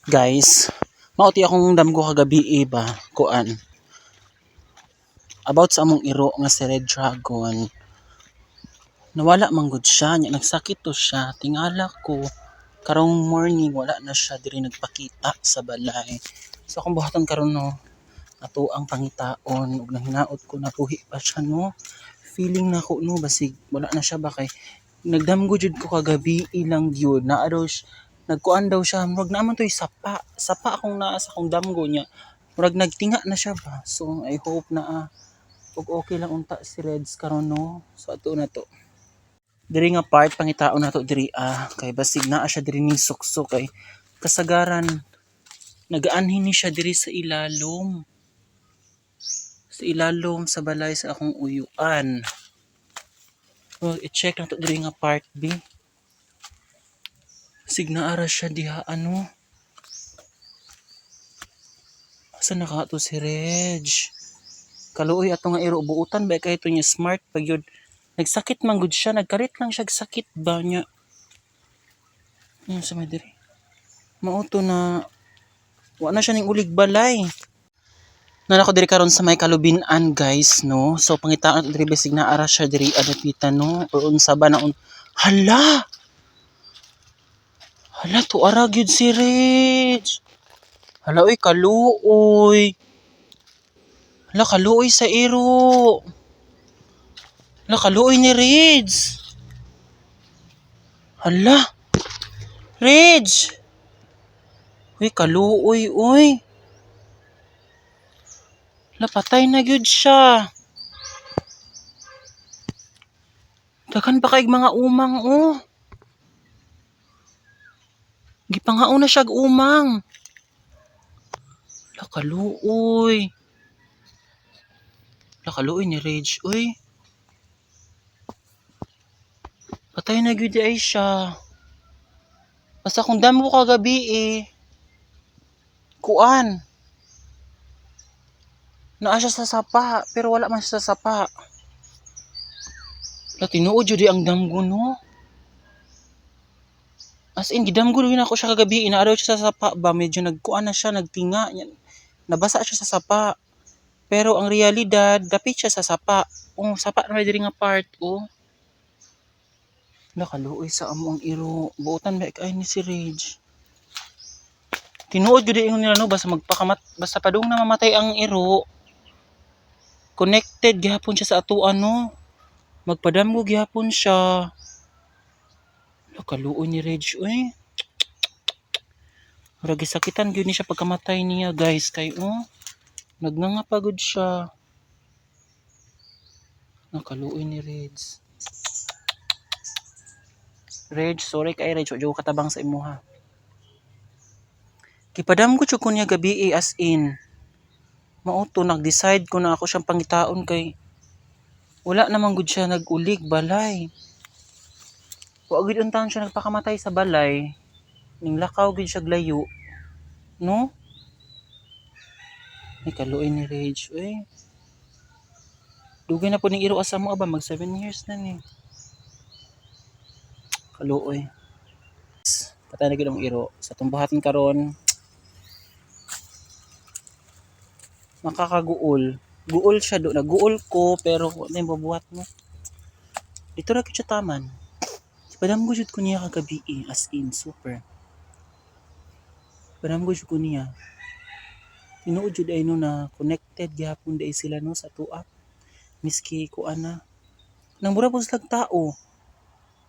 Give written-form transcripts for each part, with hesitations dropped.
Guys, mao ti akong damgo kagabi ba, kuan. About sa among iro nga si Red Dragon. Nawala man gud siya, nya nagsakit to siya. Tingala ko karong morning wala na siya diri nagpakita sa balay. So akong buhaton karon, no, ato ang pangitaon ug nahinaot ko nabuhi pa siya, no. Feeling nako, no, basig wala na siya ba kay nagdamgo jud ko kagabi ilang gyud naa daw nagkuan daw siya, murag naa man to'y sapa sapa akong naa sa akong damgo niya, murag nagtinga na siya ba. So I hope na ug okay lang unta si Reds karon, no. So ato na to diri nga part, pangitaon nato diri kay basig naa siya diri ning suksok kay kasagaran nagaanhin ni siya diri sa ilalom sa balay sa akong uyuan. Oh, i-check nato diri nga part B. Sig naa ra siya diha, ano. Asa na ka to si Reg? Kaluoy ato nga iro, buutan ba kay ito niya, smart pag yun. Nagsakit man gud siya, nagkarit lang siya sakit ba niya. Ano sa may diri? Mao to na wa na siya ning ulig balay. Naa ko diri karon sa may kalubinan, guys, no. So pangitaan diri bisig naa ra siya diri adapitan, no, or unsa ba na hala. Hala, tuara gyud si Reg. Hala oy, kaluoy. Hala, kaluoy sa iro. Hala, kaluoy ni Reg. Hala. Reg. Uy, kaluoy uy. Hala, patay na gyud siya. Daghan pa kay mga umang, oh. Gipangaon na siya og umang. Hala, kaluoy. Hala, kaluoy ni Reg, uy. Patay na gyud ay siya. Basta kung damo kagabi eh. Kuan. Naa siya sa sapa, pero wala man siya sa sapa. Hala, tinuod jud ang damgo, no. As in, gidamgo rin ako siya kagabi. Naa daw siya sa sapa ba? Medyo nagkuan na siya, nagtinga. Nabasa siya sa sapa. Pero ang realidad, dapit siya sa sapa. Oh, sapa na diri nga part, oh. Nakaluoy sa amo ang iro. Buotan ba kay ni si Reg? Tinuod gyud ingon nila, no, basta magpakamat basta padung na mamatay ang iro, connected gihapon siya sa atuan, no. Magpadamgo gihapon siya. Nakaluoy ni Reg, uy. Murag gisakitan gyud ni siya pagkamatay niya, guys, kay oh, nagnganga pa gud siya. Nakaluoy ni Reg. Reg, sorry kay Reg, wa jud ko katabang sa imuha. Gipadamgo jud ko niya gabi eh, as in. Mao to nag-decide ko na ako siyang pangitaon kay wala naman gud siya nag-ulig balay. Wa gud untaon siya nagpakamatay sa balay. Ning lakaw gud siya layo. No? Ay, kaluoy ni Reg, uy. Dugay na po ning iro asa mo ba, mag 7 years na ni. Kaluoy. Patay na gyud ang iro. Sa tumbuhaton karon, makakaguol. Guol siya do. Naguol ko pero wala na yung babuhat mo. Dito ra gyud siya taman. Padamgo jud ko niya kagabi eh, as in super. Padamgo jud ko niya. Tinuod jud ay no na connected gihapon diay sila, no, sa tua. Miski kuan na. Nang mura po silang tao.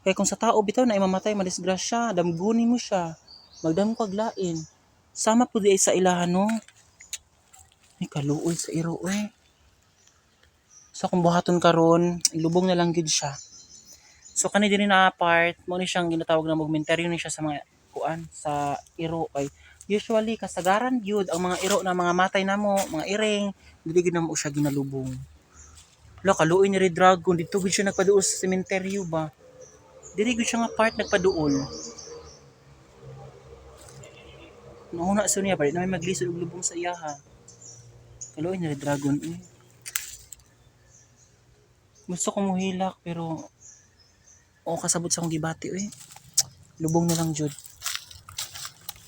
Kaya kung sa tao bitaw na imamatay, madisgrasya, damgunin mo siya. Magdamo kag lain. Sama po di ay sa ilahan, no. Ay, kaluoy sa iro eh. So kung buhaton karon, ilubong na lang gid siya. So kani dinhi na part, mo ni siyang ginatawag na momentaryo ni siya sa mga kuan sa iro kay usually kasagaran gyud ang mga iro na mga matay namo, mga iring, dili gyud namo siya ginalubong. Hala, kaluoy ni Red Dragon dito gud siya nagpaduol sa sementeryo ba. Diri gud siya nga part nagpaduol. Nauna sa niya pa di na may maglisod og lubong sa iyaha. Kaluoy ni Red Dragon eh. Gusto ko mohilak pero o kasabot sa akong gibati eh. Lubong na lang jud.